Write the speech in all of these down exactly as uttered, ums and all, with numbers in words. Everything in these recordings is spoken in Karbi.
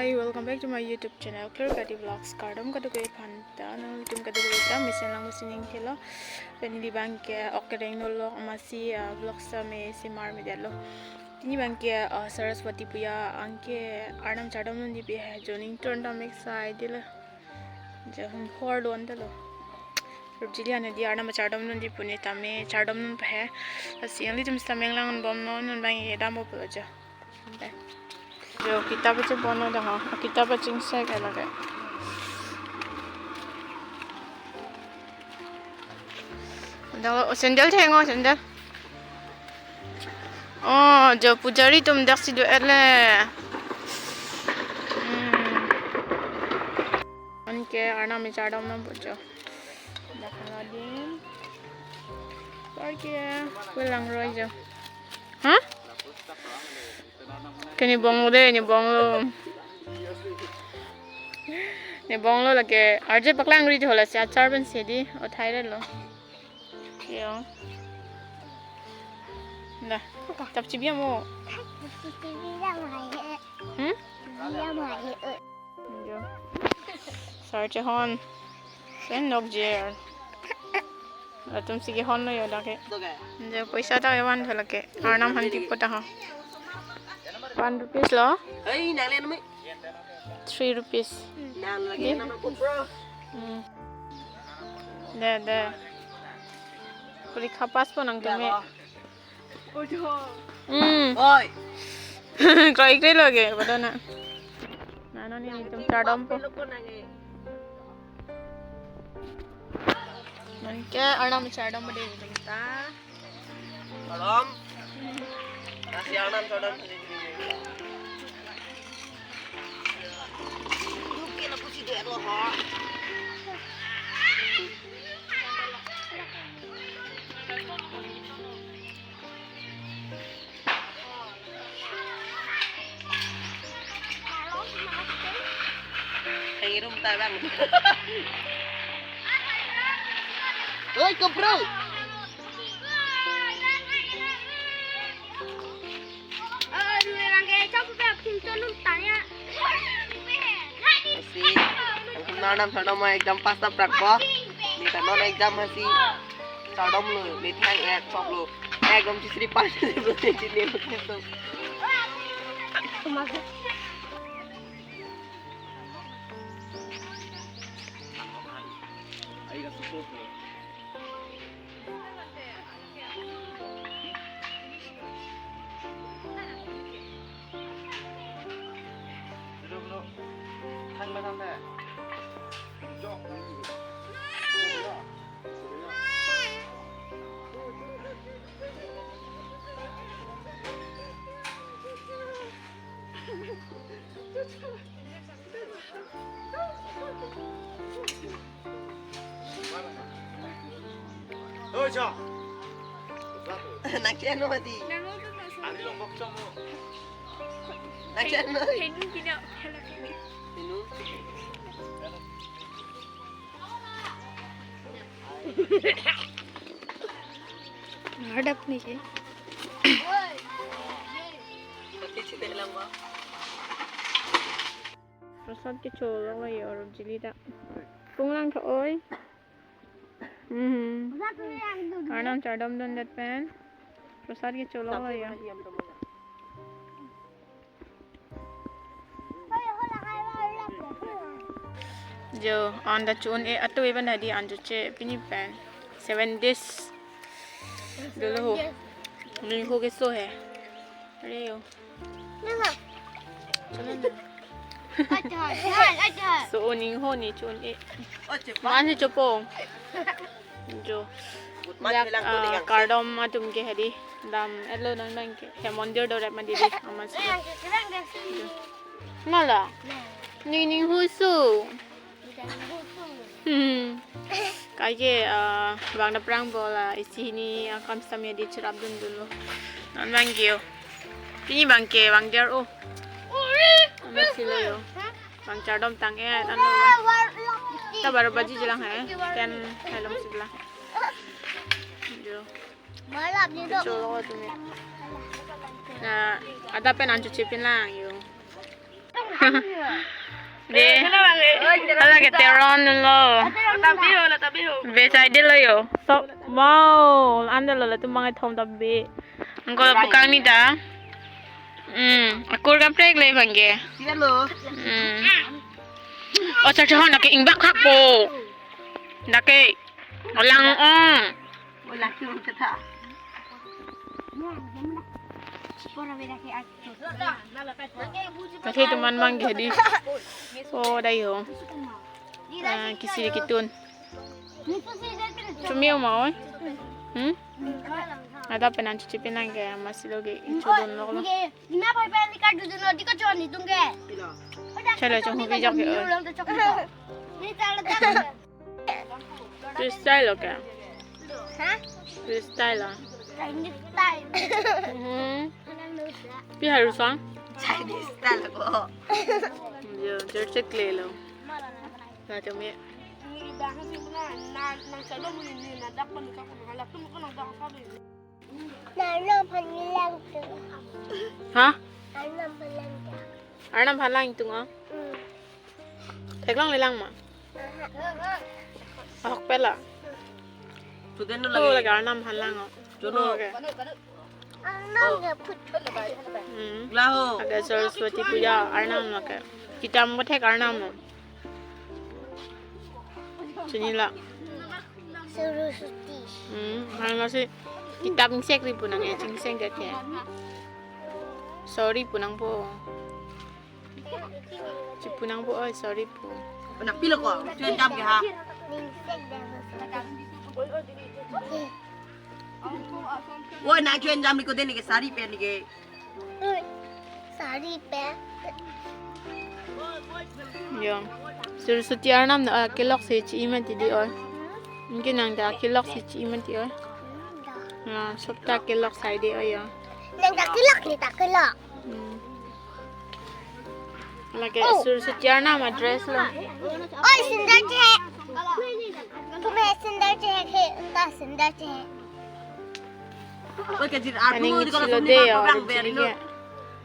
Hi, welcome back to my YouTube channel, Clear Kati Vlogs. Kardom kadokave aphan ta, nanglitum kadokave ta mesen lang mesen ning thelo. Pen neli abang ke ok kereng nolo, amatsi, ah, vlog sa me semar me detlo. Pini abang ke, ah, Saraswati Puja, anke arnam chardom dunji pi he, jo ning turn ta mek sai dilo. Jo hum hor don dalo. Rup jili ane di arnam chardom dunji pu ne tame chardom dun pa he. Lasi nanglitum sita meng lang bomnon, non abang ke dam bo pulo jo. Jo kitab ache bono dah ho. Kitab achingse ke lake. Dah, oh, sandal theng, oh, sandal. Oh, jo pujari atum daksi do-et le. Hmm. Anke arnam chardom nam bo jo. Dak adim. Parke welang roi jo. Hah? Ke ne bonglo de, ne bonglo. Ne bonglo lake arje paklang ri jo lasi achar pen si di, othai re lo. Yo. Dah. Tap chibi mo. Hmm? Jo. Sar chehon. Pen nok jer. Latum si kehon lo yo dak ke. Jo poisa ta evan tho lake. Arnam han pipo ta ho. One rupees lo. Hei, nang le nami. Three rupees. Nang lagi nama ko, bro. Hmm. De, de. Puri kapas po nangtum e. Hmm. Oi. Koi koi lo ke, bodo na. Nano ni itum chardom po. Anke arnam chardom de itum ta. Chardom. Nasi arnam chardom. Ang irum ta bang. Oi, ko bro. Si, ang arnam chardom ma ekdam pasta prak po. Ni ta non ekdam hasi. Chardom lo, ni thang ek chok lo. Ekdam chisri pan lo, chini lo, chini lo. Oi, cha. Nang chen no mati. Nang chen no. Henu. Ngadap ni ke. Prasad kecholo lo yo, rup jili ta. Pung lang tho oi. Mhm. Arnam chardom dundet pen prasad kecholo lo yo. Jo, an ta chun e atu e ban hadi an jo che pini pen. Seven days. Dolo ho. Ning ho keso he. Are yo. Nana. Chalo na. Aja, aja, aja. So, ning ho ni chun e. Man si chopo. Jo. Dak, ah, kardom atum ke hadi. Dam-et lo nang nang ke. He mondir do rep mati di. Amatsi. Nala. Ning ning husu. Hmm. Kaike, ah, vang dam prang bola isi hini akam sitame di cherap dun dun lo. Non abang ke yo. Pini abang ke vang der o. Amatsi lo yo. Vang chardom tang e, non lo. Ta baro baji jilang he. Ten helom si jilang. Jo. Malap ni dok. Cholo atum e. Na, adap pen an choche pin lang yo. Dei. Hala ke Teron lo. Tabi ho, la tabi ho. Be sai dei lo yo. So, wow, anda lo la tumang ithom tabi. Angko la pukang ni ta. Hmm, akur kaprek le bang ke. Sila lo. Hmm. Oh, sa chahon na ke ingbak khak po. Na ke alang, oh. Wala ki kita. Kasi teman mang jadi. Oh, dai ho. Ah, kisi kitun. Chumi ma oi. Hmm? Ada penan chuchi penan ke masih lagi ichudun lo. Ni ma pai pai ni ka dudun lo di ko chon ni tung ke. Chalo chong hobi jok ke oi. Ni ta la ta. Freestyle lo ke? Ha? Freestyle lo. Chinese style. Mhm. Pi haru sang? Chinese style ko. Yo, jerchek le lo. Na chumi. Ni dah sih na na nang salo muni ni na dak pun ka pun halak tu ko nang dak salo. Arnam aphan lang tu. Ha? Arnam aphan lang tu. Arnam aphan lang tu, oh? Hmm. Theklong le lang ma? Aha. Ahok pela. Student lo. Oh, lagi. Lagi Arnam aphan lang, oh. Jono. Oh, okay. Arnam ke put. Hmm. Laho. Lagi Saraswati Puja Arnam lo ke. Kita mau thek Arnam lo. Sini la. Saraswati. Hmm, hal masih kitab ingsek ri punang ya, ingsek ke ke. Sorry punang po. Chipunang po, oi, sorry po. Anak pilo ko, tuan jam ke ha. Ingsek dah. Woi, na tuan jam ni ko deni ke sari pen ni ke. Sari pen. Yo. Saraswati Arnam na, ah, kelok si chi-i mati dei oi. Mungkin nang ta kelok si chi-i mati oi. Na, sop ta kelok sai dei oi yo. Nang ta kelok ni ta kelok. Hmm. Lagi Saraswati Arnam dress lo. Oi, sandal che. Tumhe sandal che ke, unta sandal che. Oke, jir arlo di kalau sumni dei, ma orang arlo beri lo.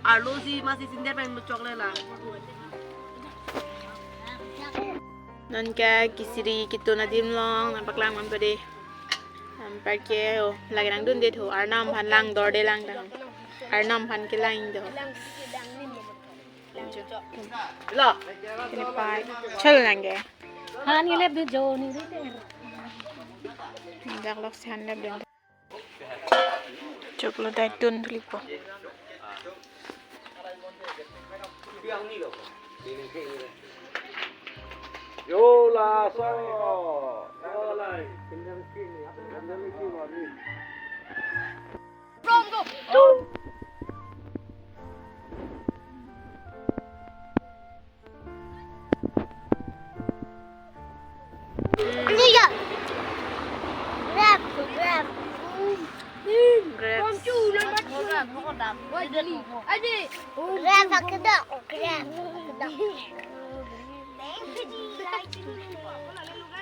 Arlo si masih sandal pen chokle la. Non ke kisiri kitun adim long, nang paklang man pade. Anparke, oh, lagi nangdunde tho, Arnam aphan lang dorde lang ta. Arnam aphan kelang do. Lo. Kini pai. Chal lang ke. Han ngelep dun jo ni rite. Dak lok si han lep dun. Choklo dai tun tulipo. Yo la so. Yo la. Ini ya. Grab, grab. Grab. Grab, pakai dok, grab, pakai dok.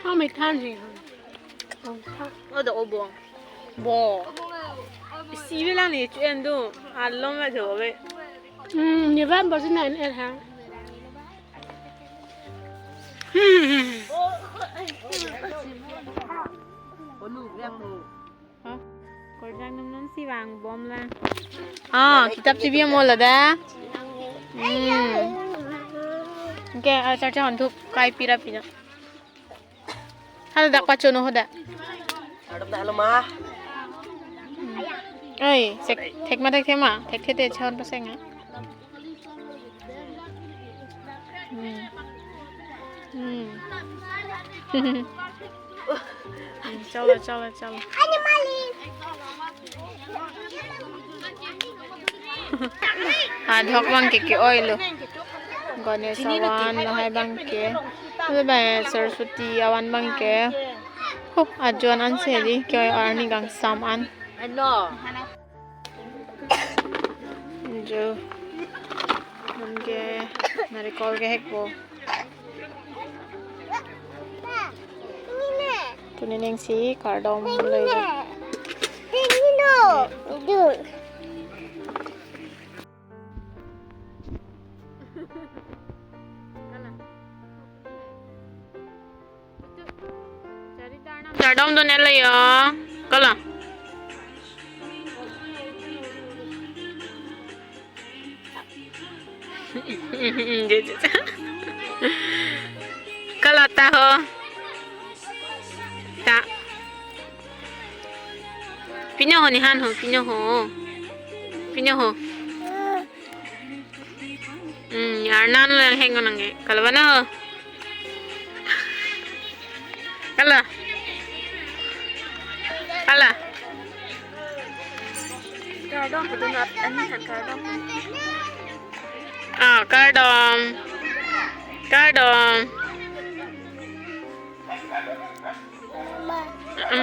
How many times you? Oh, the obo. Bo. Si vela ni chu en do. Alom la jo ve. Hmm, ni van bo si na en er ha. Hmm. Ha? Korjang nam nam si vang bom la. Ah, kitab chibi mo la da. Hmm. Ke, ah, cha cha hon thup kai pira pina. Hal dak pachono hoda. Adap dah lo ma. Oi, sek thek ma thek thema, thek thete chon paseng a. Hmm. Hmm. Chalo, chalo, chalo. Adhok bang ke ke-oi lo. Ganesh avan lahai bang ke. Lapen Saraswati avan bang ke. Huh, ajo an anse dei ke-oi arni kangsam an. Jo. Anke narikol kehek po. Tuni ning si kardom lo. Dun. Kardom dun-et lo yo. Kolo. Kolo ta ho. Ta. Pini ho ni han ho, pini ho. Pini ho. Hmm, Arnan lang heng nang ke. Kolo bana ho. Kolo. Kolo. Kardom, pudun at, ani han kardom. Ah, kardom. Kardom.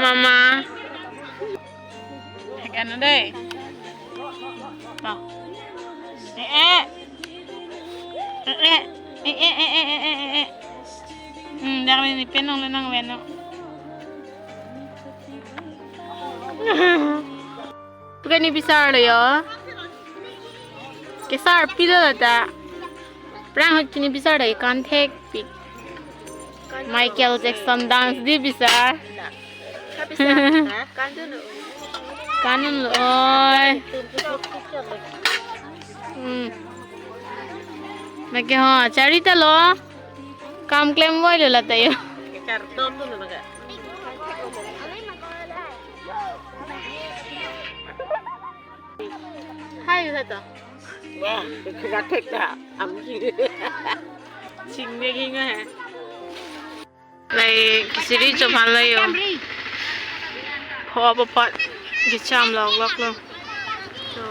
Mama. Hek ano dei. To. Eh, eh. Eh, eh. Eh, eh, eh, eh, eh, eh, eh. Hmm, dak ni pen nong le nang ven no. Pu ke ni bisar lo yo. Kesar pilo ta. Prang hok chini bisar dai kan thekpik. Michael Jackson dance di bisar. Kan dun lo. Kan dun lo oi. Hmm. Lake ho, charita lo. Kam klem voi lo lata yo. Kardom dun lo ka. Hai, bisa to. Wah, kena tek dah. Amji. Ching dia ginga hai. Lai kisiri chophan lo yo. Pho apot kecham loklok lo. To,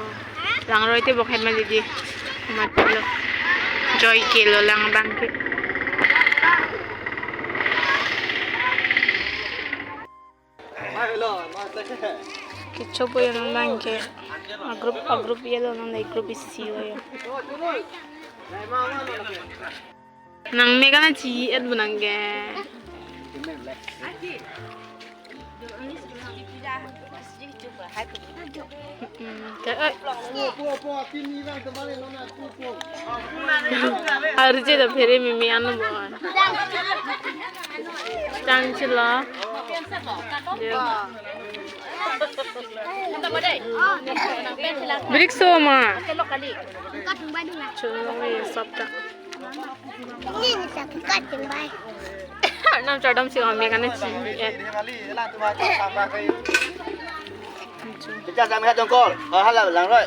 langroi te bok het ma didi. Mat lo. Joy ke lo lang abang ke. Kechopo yo nang abang ke. A group, a group yelo nang, nai group isi lo yo. Nang me kana chi et bu nang ke. Hmm, ke, eh. Arje da phere mimi anu bo. Chang chilo. Brik so ma. Cholo ye sop ta. Arnam chardom si ome kana chi. Kita sampai satu kol. Oh, halo, langroi.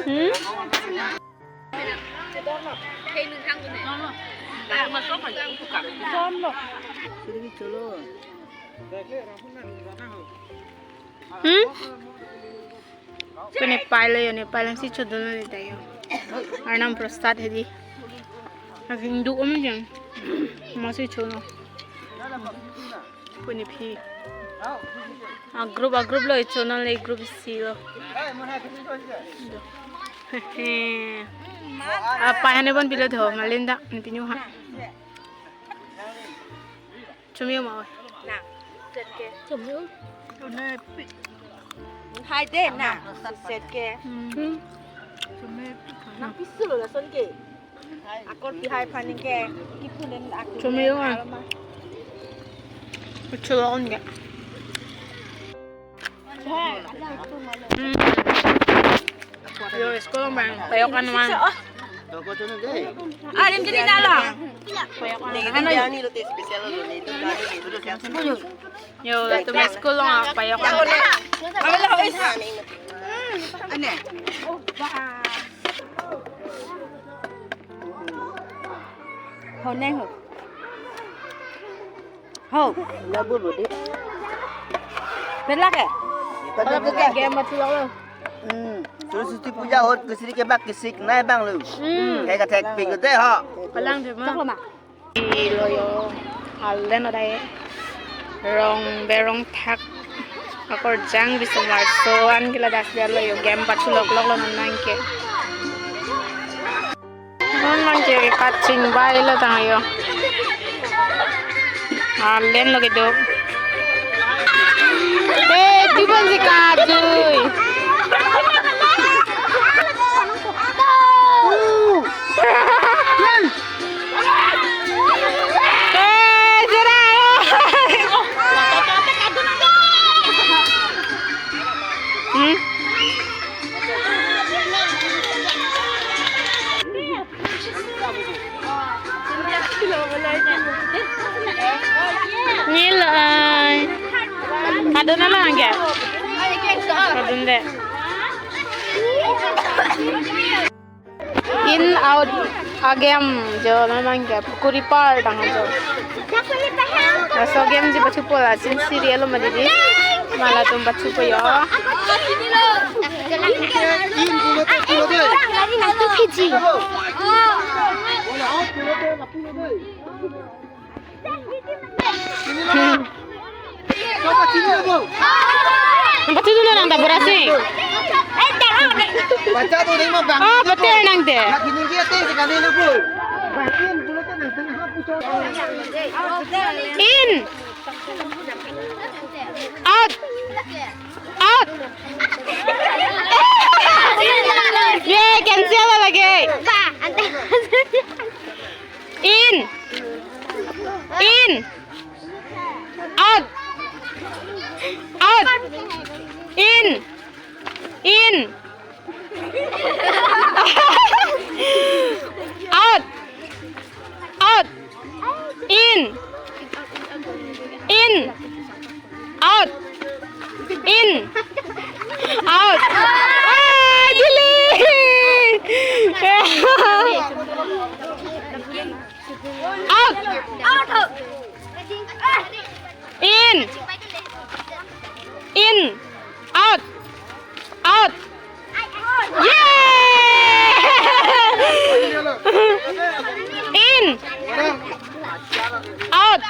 Hmm? Hmm? Ko Nepal lo yo, Nepal lang si chodun lo ta yo. Arnam prasad hedi. Aking du om jang. Masi chono. Puni phi. A group, a group lo, chonal le group isi lo. Apa hane bon pilo tho, Malinda, ni pinu ha. Chumi ma. Na. Chumi. Hai de na. Set ke. Hmm. Nang piso lo lason ke. Akor pi hai paning ke. Kipunen aku. Chumi yo, ah. Aroma. Chumi on ke. Hmm. Yo, school bang, payokan man. Ah, rim jadi dalam. Payokan. Ano yo? Yo, latum school lo, ah, payokan. Ane. Ho, neng ho. Ho. Labu budi. Pelak ke? Pelak ke. Game mati lo. Hmm. Saraswati puja hot kesiri ke bak kesik nai bang lo. Hmm. Kayak katek pik de ho. Kalang de ma. Chok lo ma. Lo yo. Alen adai. Rong berong thak. Akorjang bisomar so an kila das dia lo yo. Game pathu loklok lo nang ke. Non mang ke kaching bai lo tang yo. Alen lo kedo. Eh, tibon si kajui. Nilo ai. Kadun alang ke? Kadun de. In out a-game jo, memang ke pukuri par tang jo. Laso game ji pachupo la, sin serial ma didi. Mala tum pachupo yo. Pachidun nang ta, Burasing. Bacha tu ding ma bang. Oh, betul nang de. Lagi nunggu ya, teh, sekali nunggu. In. Out. Out. Ye, cancel lagi. In. In. Out. Out. In. In. Out. Out. In. In. Out. In. Out. Ah, Dili. Out. Out. In. In. Out. Out. Yay! In. Out.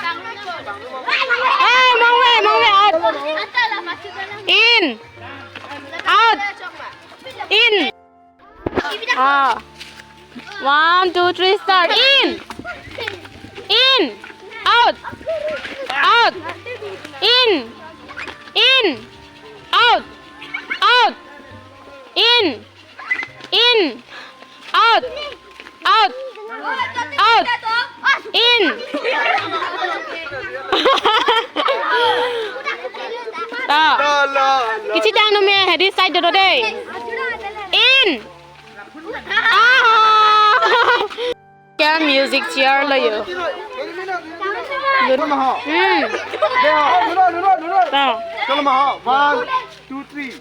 Eh, mongve, mongve, out. In. Out. In. Ah. One, two, three, start. In. In. Out. Out. In. In. Out. Out. In. In. Out. Out. Out. In. Ta. Kichi tang no me, hedi side do de. In. Ah. Kya music chair lo yo. Hmm. Ta. Chalo ma, one, two, three.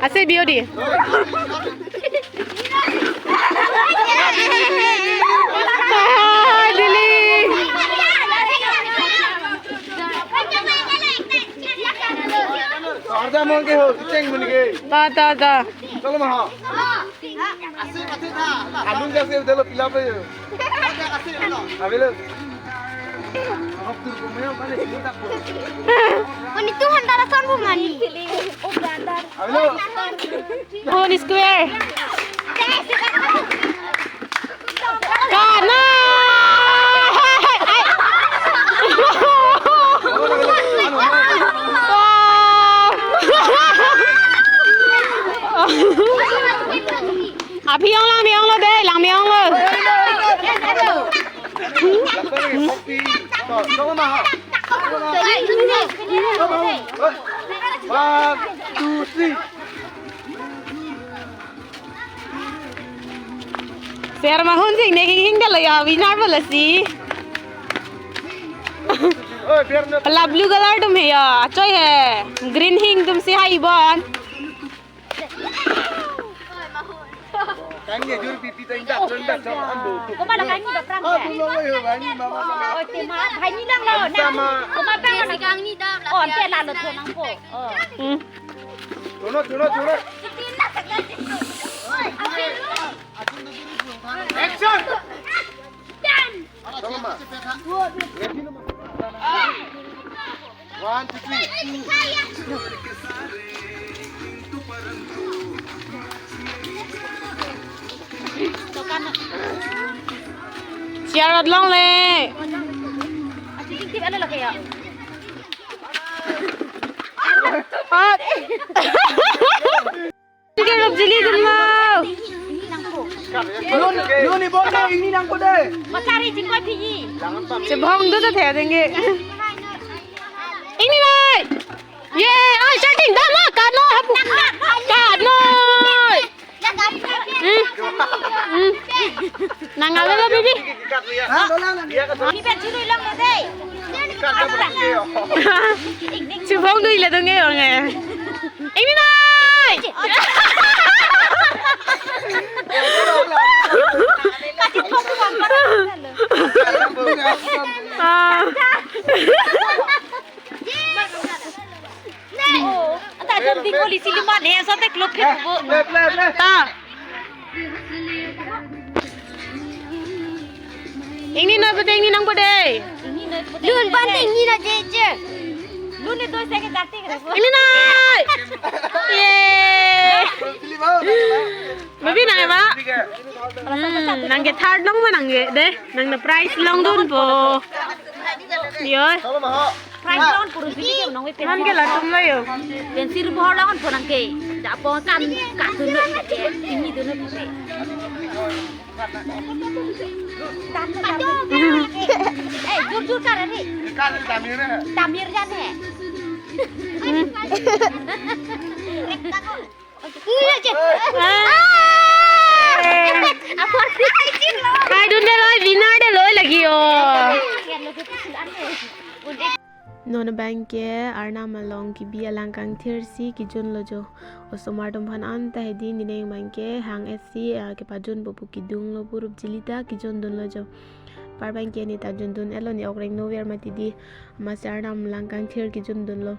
Ase B O D. Ah, Dili. Arda mon ke ho, cheng mon ke. Ta, ta, ta. Chalo ma ho. Alung jase udah lo pilap aja. Abelo. Ini Tuhan darah sorbu mani. Abelo. One square. Kana. Aphi ong lang me-ong lo de, lang me-ong lo. One, two, three. Ser mahun sing ne hing hing dalo ya, winner bala si. Oi, biar na. Pala blue color tum he ya, achoi he. Green hing tum si hai bon. Kani jur pipi ta indak, indak, sama ando. Koma la kani ba prang. Ah, ya? Belum, oi, oi, kani mama. Oh, tema, kani lang lo, na. Sama. Koma prang. Kani dam la. Oh, ante la lo thonang po. Oh. Hmm. Chuno, chuno, chuno. Action! Tolong, ma. One, two, three. Chair along le. Hot. Tiga rup jili dun lo. Nun, nun ni bol deh, ini nangko deh. Masari jingkoi piji. Chebong do ta the denge. Ini nai. Ye, oi, shooting, dam, ah, kano, hapu. Kano. Hmm. Hmm. Nang ave lo, bibi. Chubong dui le dong e, ong e. Ini nai. Ah. Oh, anta jom ding oli siliman he, so te klop ke bo. Ta. Ingni noi pute, ingni nang pute. Lun ban ingni na je je. Lun ne doi se ke jati ke. Ingni noi. Ye. Mabi nang ba? Hmm, nang ke third long ma nang ke de. Nang na prize longdunpo. Yo. Prize long puru sini ke nong pen. Nang ke latum lo yo. Pen sir bohor lonpo nang ke. Japo kan ka dun lo ini ke. Ini dun lo ini. Tam tam. Eh, jur jur kar ni. Tamir jan he. Hai dun de loi, winner de loi lagi o. Non abang ke Arnam along kebi alang kangthir si kejun lo jo. Osomar atum aphan anta hedi, ne abang ke hang esi, ah, kepajunpo pu kedung lo, purup jilita kejun dun lo jo. Par abang ke ne ta jun dun-et lo, ne okreng nover mati di, amatsi Arnam alang kangthir kejun dun lo.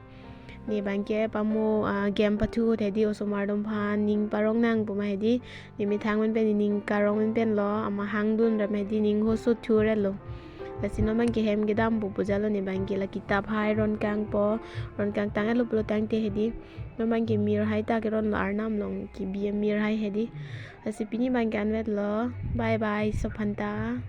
Ne abang ke pamo, ah, game pathu hedi, osomar atum aphan ning parong nangpo ma hedi, ne methang pen pen ne ning karong pen pen lo, amat hang dun ra ma hedi, ning hoso thu ra lo. Lasi non abang ke hem kedampo pu jalo, ne abang ke la kitap hai ron kangpo, ron kangtang-et lo pulo tangte hedi. Non abang ke mir hai ta keron lo, Arnam along kebi amir hai hedi. Lasi pini abang ke anvet lo. Bye bye, sophanta.